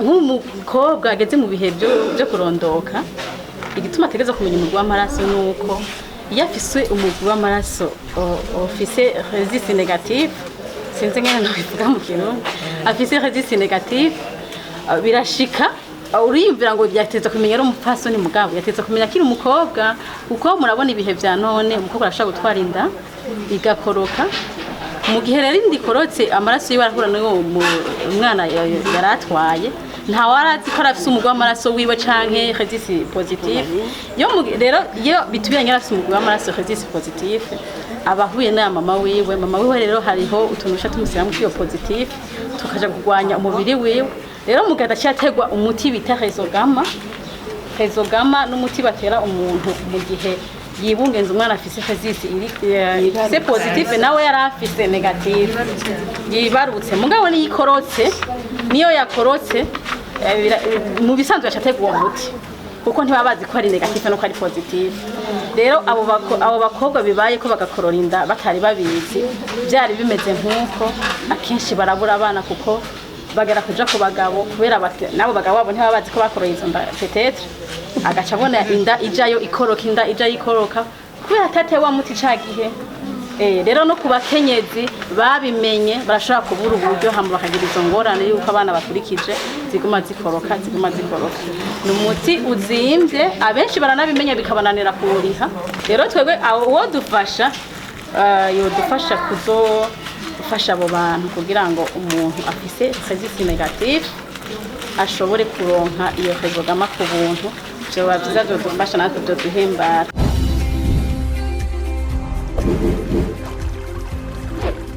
Nk'umukobwa ageze mu bihe byo kurondoka, igituma ategereza kumenya umugwi w'amaraso ni uko iyo afise umugwi w'amaraso ufise rhésus négatif, sinzi ngene nobivuga mu Kirundi, afise rhésus négatif, birashika uriyumvira ngo yateza kumenya ari umupfasoni, mugabo yateza kumenya akiri umukobwa, kuko murabona ibihe vya none, umukobwa arashobora gutwara inda igakoroka. Mu gihe rero inda ikorotse, amaraso yiwe arahura n'uwo mwana yari atwaye, ntawe arazi ko arafise umugwi w'amaraso wiwe canke rhésus positif. Iyo rero iyo bitubiranye arafise umugwi w'amaraso rhésus positif, aba ahuye na mama wiwe. Mama wiwe rero hariho utuntu duca tumusiramwo iyo positif, tukaja kurwanya umubiri wiwe. Rero muganda aciye umuti bita Rezogama. Rezogama n'umuti batera umuntu mu gihe yibungenza umwana afise rhésus iri ifise positif, nawe yari afise négatif, yibarutse. Mugabo niyo ikorotse, niyo yakorotse, mu bisanzwe yacategwa uwo muti, kuko ntibaba bazi ko ari négatif no ko ari positif. Rero abo bakobwa bibaye ko bagakorora inda batari babizi, byari bimeze nk'uko akenshi barabura abana, kuko bagera kuja ku bagabo kubera n'abo bagabo babo ntibaba bazi ko bakoroye izo nda. Peut-être agaca abona inda ijayo ikoroka, inda ijayo ikoroka, kubera atatewe wa muti ca gihe. Rero no ku bakenyezi babimenye, barashobora kubura uburyo, hama bakagira izo ngorane yuko abana bakurikije ziguma zikoroka, ziguma zikoroka. Ni umuti uzimvye, abenshi baranabimenya bikabananira kuwuriha. Rero twebwe uwo dufasha, yodufasha kuzofasha abo bantu kugira ngo umuntu afise rhésus négatif ashobore kuronka iyo Rezogama ku buntu. Vyoba vyiza, vyodufasha natwe, vyoduhimbara.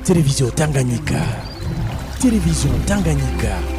Télévision Tanganyika. Télévision Tanganyika.